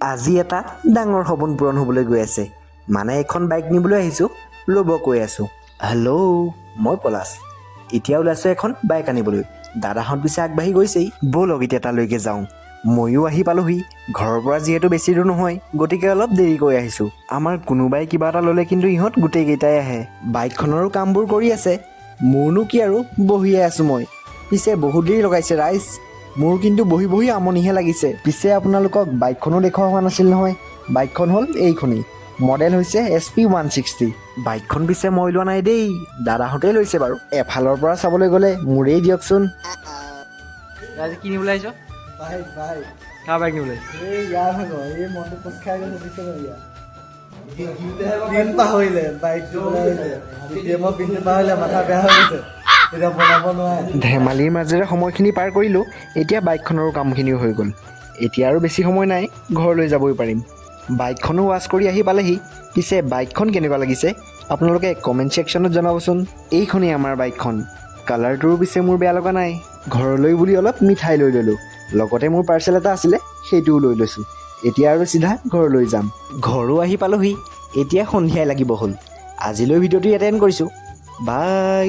আজি এটা ডাঙৰ সপোন পূৰণ হ'বলৈ গৈ আছে। মানে এখন বাইক নিবলৈ আহিছোঁ, ৰ'ব কৈ আছোঁ। হেল্ল', মই পলাশ। এতিয়া ওলাইছোঁ এখন বাইক আনিবলৈ। দাদাহঁত পিছে আগবাঢ়ি গৈছেই। ব'লক, এতিয়া তালৈকে যাওঁ। ময়ো আহি পালোহি। ঘৰৰ পৰা যিহেতু বেছি দূৰ নহয়, গতিকে অলপ দেৰিকৈ আহিছোঁ। আমাৰ কোনোবাই কিবা এটা ল'লে কিন্তু ইহঁত গোটেইকেইটাই আহে। বাইকখনৰো কামবোৰ কৰি আছে, মোৰনো কি আৰু, বহিয়ে আছোঁ মই। পিছে বহুত দেৰি লগাইছে ৰাইজ, মোৰ কিন্তু বহি বহি আমনিহে লাগিছে। পিছে আপোনালোকক বাইকখনো দেখুওৱা হোৱা নাছিল নহয়। বাইকখন হ'ল এইখনেই, মডেল হৈছে এছ পি 160। বাইকখন পিছে মই লোৱা নাই দেই, দাদাহঁতেই লৈছে। বাৰু, এফালৰ পৰা চাবলৈ গ'লে মোৰেই দিয়কচোন। আজি কি নিবলৈ আহিছ? Bike, bike. কাৰ বাইক নিবলৈ আহিছ? এই ইয়াৰ ভাগৰ, এই মনটো কোচ খাই গৈছে, বুজিছে ন? ইয়াৰ পিন পাহৰিলে, বাইক দিবলৈ আহিছে। এটিএমৰ পিনটো পাহৰিলে, মাথা বেয়া হৈ গৈছে, এতিয়া বনাব নোৱাৰে। ধেমালিৰ মাজেৰে সময়খিনি পাৰ কৰিলোঁ। এতিয়া বাইকখনৰো কামখিনিও হৈ গ'ল। এতিয়া আৰু বেছি সময় নাই, ঘৰলৈ যাবই পাৰিম। বাইকখনো ৱাছ কৰি আহি পালেহি। পিছে বাইকখন কেনেকুৱা লাগিছে, আপোনালোকে কমেণ্ট ছেকশ্যনত জনাবচোন। এইখনেই আমাৰ বাইকখন। কালাৰটোৰো পিছে মোৰ বেয়া লগা নাই। ঘৰলৈ বুলি অলপ মিঠাই লৈ ল'লোঁ, লগতে মোৰ পাৰ্চেল এটা আছিলে, সেইটোও লৈ লৈছোঁ। এতিয়া আৰু চিধা ঘৰলৈ যাম। ঘৰো আহি পালোহি। এতিয়া সন্ধিয়াই লাগিব হ'ল। আজিলৈ ভিডিঅ'টো ইয়াতে এণ্ড কৰিছোঁ। বাই।